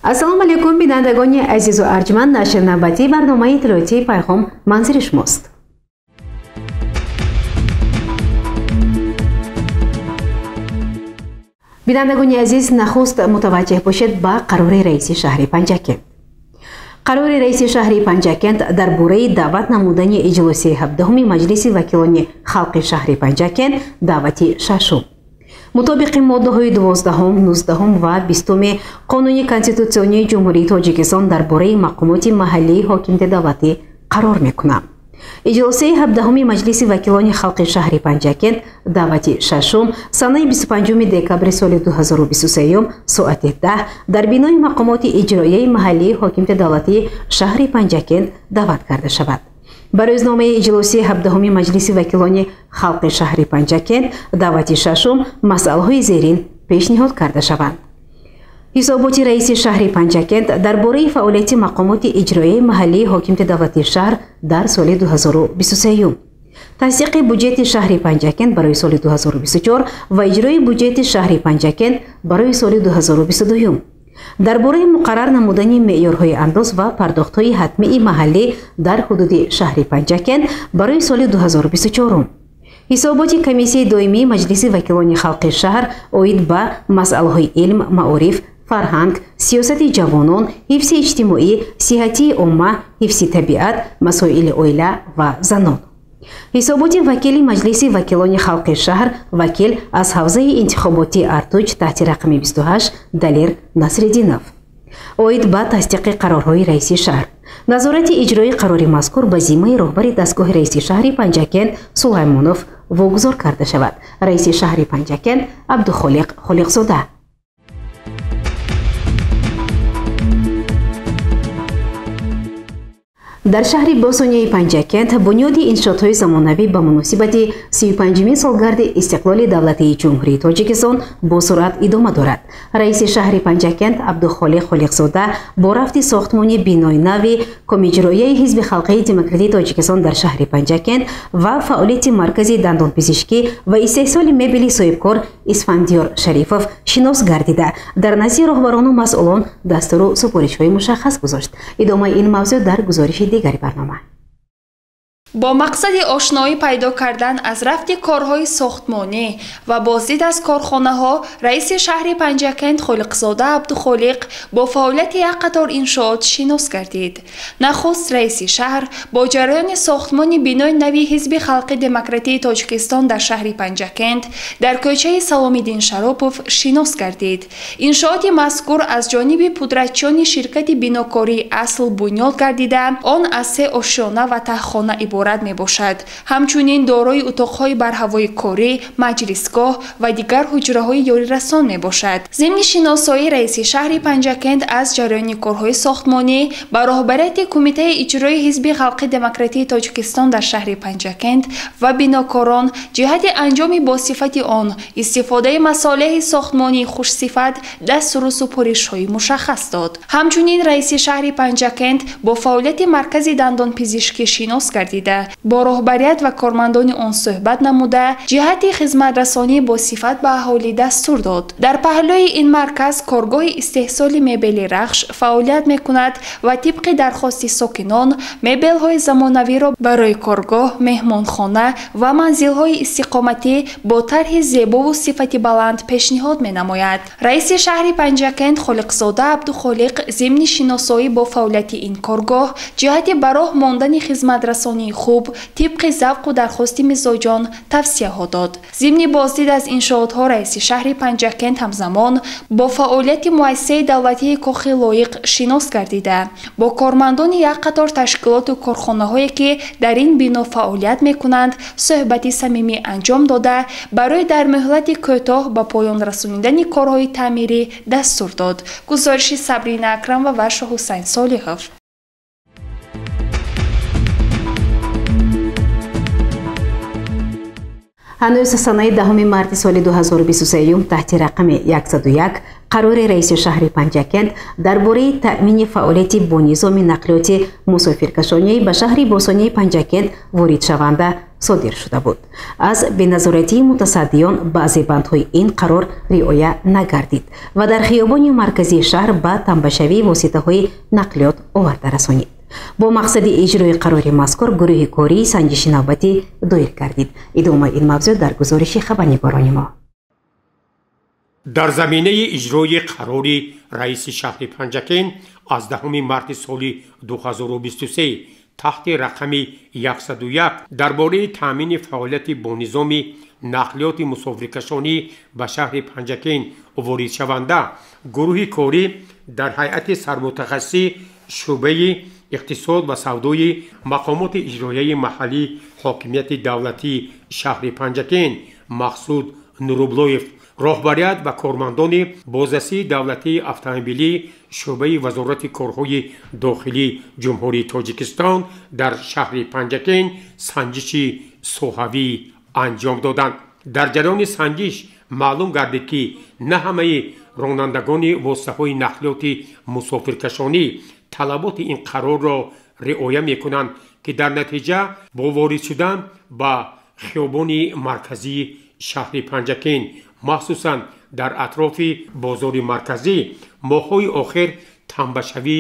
Ассалому алайкум, бинандагони азизу арҷманд, нашри навбатии барномаи иттилоотии Пайғом манзири шумост. Бинандагони азиз, нахуст мутаваҷҷеҳ бошед ба қарори раиси шаҳри Панҷакент. Қарори раиси шаҳри Панҷакент дар бораи даъват намудани иҷлосияи 17-уми Маҷлиси вакилони халқи шаҳри Панҷакент, даъвати шашум. Мутобиқи моддаҳои 12, 19 ва 20 Қонуни Конститутсионии Ҷумҳурии Тоҷикистон дар бораи мақомоти маҳаллии ҳокимияти давлатӣ қарор мекунам. Иҷлосияи 17-уми Маҷлиси вакилони халқи шаҳри Панҷакент, даъвати шашум, санаи 25 декабри соли 2023 соати 10 дар бинои мақомоти иҷроияи маҳаллии ҳокимияти давлатии шаҳри Панҷакент даъват карда шавад. Ба рӯзномаи иҷлосияи 17-уми Маҷлиси вакилони халқи шаҳри Панҷакент, даъвати шашум, масъалаҳои зерин пешниҳод карда шаванд. Ҳисоботи раиси шаҳри Панҷакент дар бораи фаъолияти мақомоти иҷроияи маҳаллии ҳокимияти давлатии шаҳр дар соли 2023, тасдиқи буҷети шаҳри Панҷакент барои соли 2024 ва иҷрои буҷети шаҳри Панҷакент барои соли 2022, дар бораи муқаррар намудани меъёрҳои андоз ва пардохтҳои ҳатмии маҳаллӣ дар ҳудуди шаҳри Панҷакент барои соли 2024, ҳисоботи комиссияи доимии Маҷлиси вакилони халқи шаҳр оид ба масъалаҳои илм, маориф, фарҳанг, сиёсати ҷавонон, ҳифзи иҷтимоӣ, сиҳатии омма, ҳифзи табиат, масоили оила ва занон. Ҳисоботи вакили Маҷлиси вакилони халқи шаҳр, вакил аз ҳавзаи интихоботии Артуҷ таҳти рақами 28 Далер Насриддинов оид ба тасдиқи қарорҳои раиси шаҳр. Назорати иҷрои қарори мазкур ба зиммаи роҳбари дастгоҳи раиси шаҳри Панҷакент Сулаймонов вогузор карда шавад. Раиси шаҳри Панҷакент Абдухолиқ Холиқзода. Дар шаҳри Босонияи Панҷакент бунёди иншоотҳои замонавӣ ба муносибати 35-умин солгарди истиқлоли давлатии Ҷумҳурии Тоҷикистон бо суръат идома дорад. Раиси шаҳри Панҷакент Абдухолиқ Холиқзода бо рафти сохтмони бинои нави Комиҷроияи Ҳизби халқии демократии Тоҷикистон дар шаҳри Панҷакент ва фаъолияти маркази дандонпизишкӣ ва истеҳсоли мебели соҳибкор Исфандиёр Шарифов шинос гардида, дар назди роҳбарону масъулон дастуру супоришҳои мушаххас гузошт. Идомаи ин мавзӯъ дар гузориши дигари барнома. Бо мақсади ошноӣ пайдо кардан аз рафти корҳои сохтмонӣ ва боздид аз корхонаҳо, раиси шаҳри Панҷакент Холиқзода Абдухолиқ бо фаъолияти як қатор иншоот шинос гардид. Нахуст раиси шаҳр бо ҷараёни сохтмони бинои нави Ҳизби халқи демократии Тоҷикистон дар шаҳри Панҷакент дар кӯчаи Саломиддин Шаропов шинос гардид. Иншооти мазкур аз ҷониби пудратчиёни ширкати бинокории Асл бунёд гардида, он аз се ошёна ва таҳхона иборат мебошад. Ҳамчунин дорои утоқҳои барҳавои корӣ, маҷлисгоҳ ва дигар ҳуҷраҳои ёрирасон мебошад. Зимни шиносоии раиси шаҳри Панҷакент аз ҷараёни корҳои сохтмонӣ ба роҳбарияти Кумитаи иҷрои Ҳизби халқи демократии Тоҷикистон дар шаҳри Панҷакент ва бинокорон ҷиҳати анҷоми босифати он, истифодаи масолеҳи сохтмонии хушсифат дастуру супоришҳои мушаххас дод. Ҳамчунин раиси шаҳри Панҷакент бо фаъолияти маркази дандонпизишкӣ шинос гардид, бо роҳбарият ва кормандони он суҳбат намуда, ҷиҳати хизматрасонӣ бо сифат ба аҳолӣ дастур дод. Дар паҳлӯи ин марказ коргоҳи истеҳсоли мебели Рахш фаъолият мекунад ва тибқи дархости сокинон мебелҳои замонавиро барои коргоҳ, меҳмонхона ва манзилҳои истиқоматӣ бо тарҳи зебову сифати баланд пешниҳод менамояд. Раиси шаҳри Панҷакент Холиқзода Абдухолиқ зимни шиносоӣ бо фаъолияти ин коргоҳ ҷиҳати ба роҳ мондани хизматрасонии хуб тибқи завқу дархости мизоҷон тавсияҳо дод. Зимни боздид аз иншоотҳо раиси шаҳри Панҷакент ҳамзамон бо фаъолияти муассисаи давлатии Кохи Лоиқ шинос гардида, бо кормандони як қатор ташкилоту корхонаҳое ки дар ин бино фаъолият мекунанд суҳбати самимӣ анҷом дода, барои дар муҳлати кӯтоҳ ба поён расонидани корҳои таъмирӣ дастур дод. Гузориши Сабрина Акрамова ва Шоҳҳусайн Солиҳов. Ҳанӯз санаи 10 марти соли 2023 таҳти рақами 101 қарори раиси шаҳри Панҷакент дар бораи таъмини фаъолияти бо низоми нақлиёти мусофиркашонӣ ба шаҳри бостонии Панҷакент воридшаванда содир шуда буд. Аз беназоратии мутасаддиён баъзе бандҳои ин қарор риоя нагардид ва дар хиёбони марказии шаҳр ба тамбашавии воситаҳои нақлиёт оварда расонид. Бо мақсади иҷрои қарори мазкур гурӯҳи кории санҷиши навбатӣ доир гардид. Идомаи ин мавзӯъ дар гузориши хабарнигорони мо. Дар заминаи иҷрои қарори раиси шаҳри Панҷакент аз 10 марти соли 2023 таҳти рақами 101 дар бораи таъмини фаъолияти бо низоми нақлиёти мусофиркашонӣ ба шаҳри Панҷакент воридшаванда гурӯҳи корӣ дар ҳайати сармутахассиси шӯъбаи иқтисод ва савдои мақомоти иҷроияи маҳаллии ҳокимияти давлатии шаҳри Панҷакент Мақсуд Нурублоев, роҳбарият ва кормандони бозрасии давлатии автомобилӣ шӯъбаи вазорати корҳои дохилии Ҷумҳурии Тоҷикистон дар шаҳри Панҷакент санҷиши соҳавӣ анҷом доданд. Дар ҷараёни санҷиш маълум гардид, ки на ҳамаи ронандагони воситаҳои нақлиёти мусофиркашонӣ талаботи ин қарорро риоя мекунанд, ки дар натиҷа бо ворид шудан ба хиёбони марказии шаҳри Панҷакент, махсусан дар атрофи бозори марказӣ, моҳҳои охир тамбашавӣ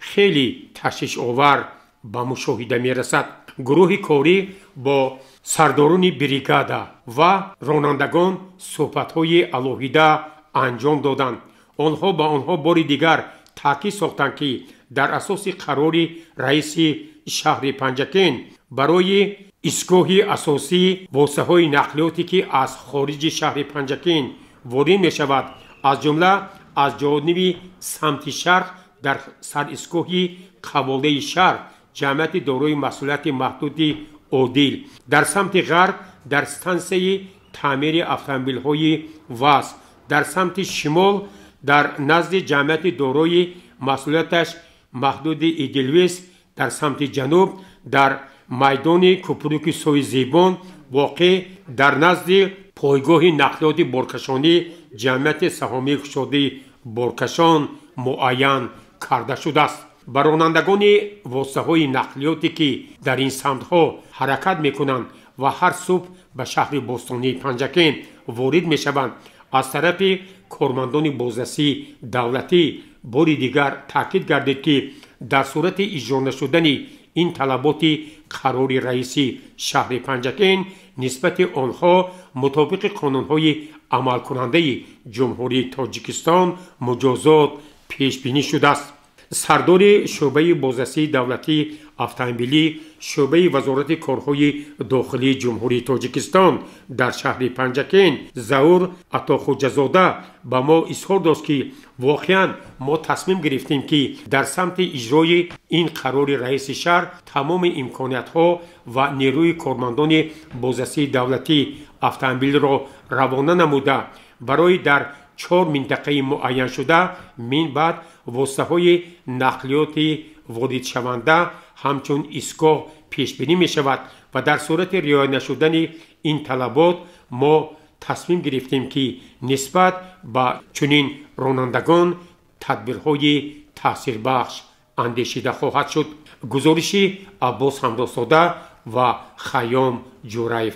хеле ташвишовар ба мушоҳида мерасад. Гурӯҳи корӣ бо сардорони бригада ва ронандагон суҳбатҳои алоҳида анҷом доданд. Онҳо ба онҳо бори дигар таъкид сохтанд, ки дар асоси қарори раиси шаҳри Панҷакент барои истгоҳи асосии воситаҳои нақлиёте, ки аз хориҷи шаҳри Панҷакент ворид мешавад, аз ҷумла аз ҷониби самти шарқ дар саристгоҳи қаволаи шаҳр ҷамъияти дорои масъулияти маҳдуди Одил, дар самти ғарб дар стансияи таъмири автомобилҳои ВАЗ, дар самти шимол дар назди ҷамъияти дорои масъулияташ маҳдуди Идилвис, дар самти ҷануб дар майдони кӯпруки сои Зебон воқеъ дар назди пойгоҳи нақлиёти боркашонӣ ҷамъияти саҳомии кушодаи боркашон муайян карда шудааст. Ба ронандагони воситаҳои нақлиёте, ки дар ин самтҳо ҳаракат мекунанд ва ҳар субҳ ба шаҳри бостонии Панҷакент ворид мешаванд, аз тарафи кормандони бозрасии давлатӣ бори дигар таъкид гардид, ки дар сурати иҷро нашудани ин талаботи қарори раиси шаҳри Панҷакент нисбати онҳо мутобиқи қонунҳои амалкунандаи Ҷумҳурии Тоҷикистон муҷозот пешбинӣ шудааст. Сардори шӯъбаи бозрасии давлатии автомобилӣ шӯъбаи вазорати корҳои дохилии Ҷумҳурии Тоҷикистон дар шаҳри Панҷакент Заур Атохуҷазода ба мо изҳор дошт, ки воқеан мо тасмим гирифтем, ки дар самти иҷрои ин қарори раиси шаҳр тамоми имкониятҳо ва нерӯи кормандони бозрасии давлатии автомобилро равона намуда барои дар 4 минтақаи муайяншуда минбаъд воситаҳои нақлиёти воридшаванда ҳамчун истгоҳ пешбинӣ мешавад ва дар сурати риоя нашудани ин талабот мо тасмим гирифтем, ки нисбат ба чунин ронандагон тадбирҳои таъсирбахш андешида хоҳад шуд. Гузориши Аббос Ҳамдосода ва Хайём Ҷураев.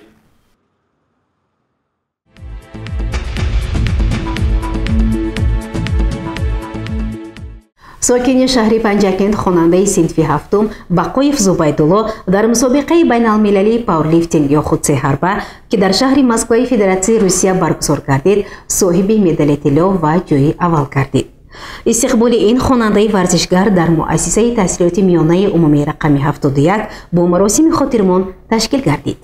Сокини шаҳри Панҷакент, хонандаи синфи ҳафтум Бақоев Зубайдулло дар мусобиқаи байналмилалии пауэрлифтинг ё худ сеҳарба, ки дар шаҳри Москваи Федератсияи Русия баргузор гардид, соҳиби медали тилло ва ҷойи аввал гардид. Истиқболи ин хонандаи варзишгар дар муассисаи таҳсилоти миёнаи умумии рақами 71 бо маросими хотирмон ташкил гардид.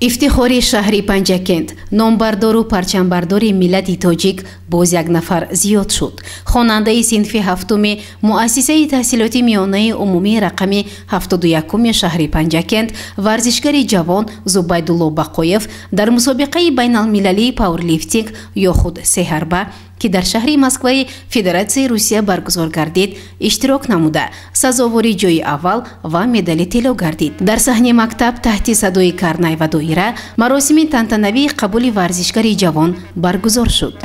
Ифтихори шаҳри Панҷакент, номбардору парчамбардори миллати тоҷик боз як нафар зиёд шуд. Хонандаи синфи ҳафтуми муассисаи таҳсилоти миёнаи умумии рақами 71-уми шаҳри Панҷакент, варзишгари ҷавон Зубайдулло Бақоев дар мусобиқаи байналмилалии пауэрлифтинг ё худ сеҳарба ки дар шаҳри Москваи Федератсияи Русия баргузор гардид, иштирок намуда, сазовори ҷои аввал ва медали тилло гардид. Дар саҳни мактаб таҳти садои карнай ва доира маросими тантанавии қабули варзишгари ҷавон баргузор шуд.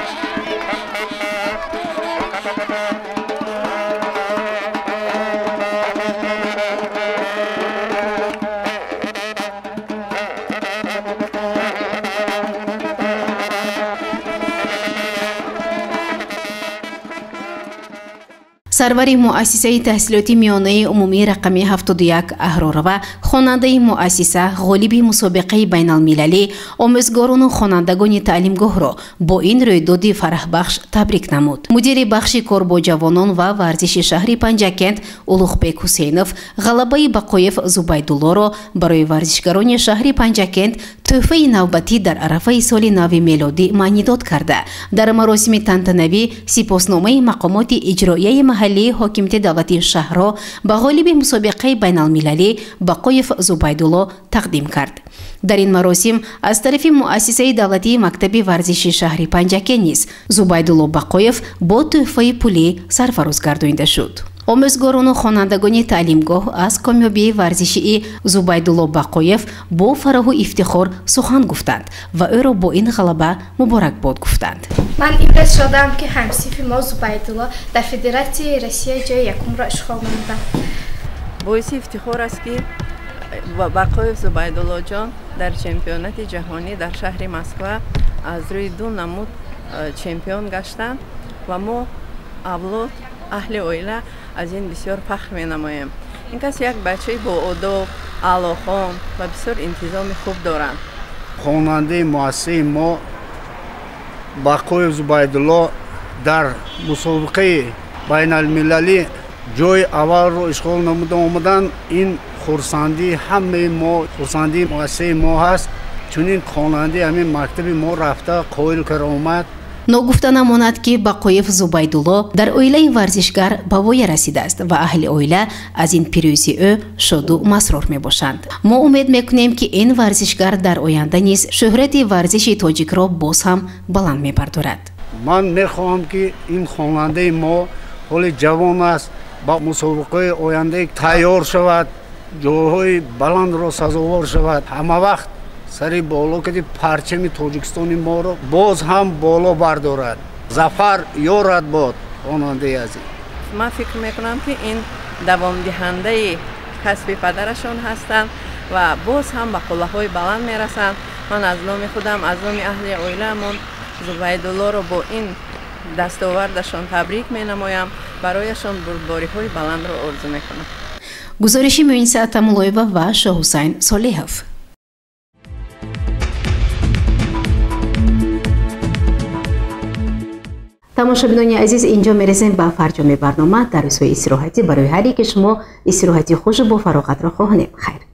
Сарвари муассисаи таҳсилоти миёнаи умумии рақами 71 Аҳророва, хонандаи муассиса, ғолиби мусобиқаи байналмилалӣ, омӯзгорону хонандагони таълимгоҳро бо ин рӯйдоди фараҳбахш табрик намуд. Мудири бахши кор бо ҷавонон ва варзиши шаҳри Панҷакент Улуғбек Ҳусейнов ғалабаи Бақоев Зубайдуллоро барои варзишгарони шаҳри Панҷакент тӯҳфаи навбатӣ дар арафаи соли нави мелодӣ маънидод карда, дар маросими тантанавӣ сипосномаи мақомоти иҷроияи маҳаллии ҳокимияти давлатии шаҳрро ба ғолиби мусобиқаи байналмилалӣ Бақоев Зубайдулло тақдим кард. Дар ин маросим аз тарафи муассисаи давлатии мактаби варзиши шаҳри Панҷакент низ Зубайдулло Бақоев бо тӯҳфаи пулӣ сарфароз гардонида шуд. Омӯзгорону хонандагони таълимгоҳ аз комёбии варзишии Зубайдулло Бақоев бо фараҳу ифтихор сухан гуфтанд ва ӯро бо ин ғалаба муборакбод гуфтанд. Ман имрӯз шодам, ки ҳамсинфи мо Зубайдулло дар Федератсияи Россия ҷои якумро ишғол намуданд. Боиси ифтихор аст, ки Бақоев Зубайдуллоҷон дар чемпионати ҷаҳонӣ дар шаҳри Москва аз рӯи ду намуд чемпион гаштанд ва мо авлод, аҳли оила аз ин бисёр фахр менамоем. Ин кас як бачаи боодоб, аълохон ва бисёр интизоми хуб доранд. Хонандаи муассисаи мо Бақоев Зубайдулло дар мусобиқаи байналмилалӣ ҷои аввалро ишғол намуда омаданд. Ин хурсандии ҳамаи мо, хурсандии муассисаи мо ҳаст. Чунин хонандаи ҳамин мактаби мо рафта қоил каромат. Ногуфта намонад, ки Бақоев Зубайдулло дар оилаи варзишгар ба воя расидааст ва аҳли оила аз ин пирӯзии ӯ шоду масрур мебошанд. Мо умед мекунем, ки ин варзишгар дар оянда низ шӯҳрати варзиши тоҷикро боз ҳам баланд мебардорад. Ман мехоҳам, ки ин хонандаи мо ҳоли ҷавон аст, ба мусобиқаи оянда тайёр шавад, ҷойҳои баландро сазовор шавад, ҳама вақт сари боло кади парчами Тоҷикистони моро боз ҳам боло бардорад. Зафар ёрат бод, хонандаи азиз. Ман фикр мекунам, ки ин давомдиҳандаи касби падарашон ҳастанд ва боз ҳам ба қуллаҳои баланд мерасанд. Ман аз номи худам, аз номи аҳли оилаамон Зубайдуллоро бо ин дастовардашон табрик менамоям, барояшон бурдбориҳои баландро орзу мекунам. Гузориши Муиниса Атамуллоева ва Шоҳҳусайн Солиҳов. Тамошобинони азиз, инҷо мерасем ба фарҷоми барнома. Дар рӯзҳои истироҳатӣ барои ҳар яке шумо истироҳати хушу бо фароғатро хоҳонем. Хайр.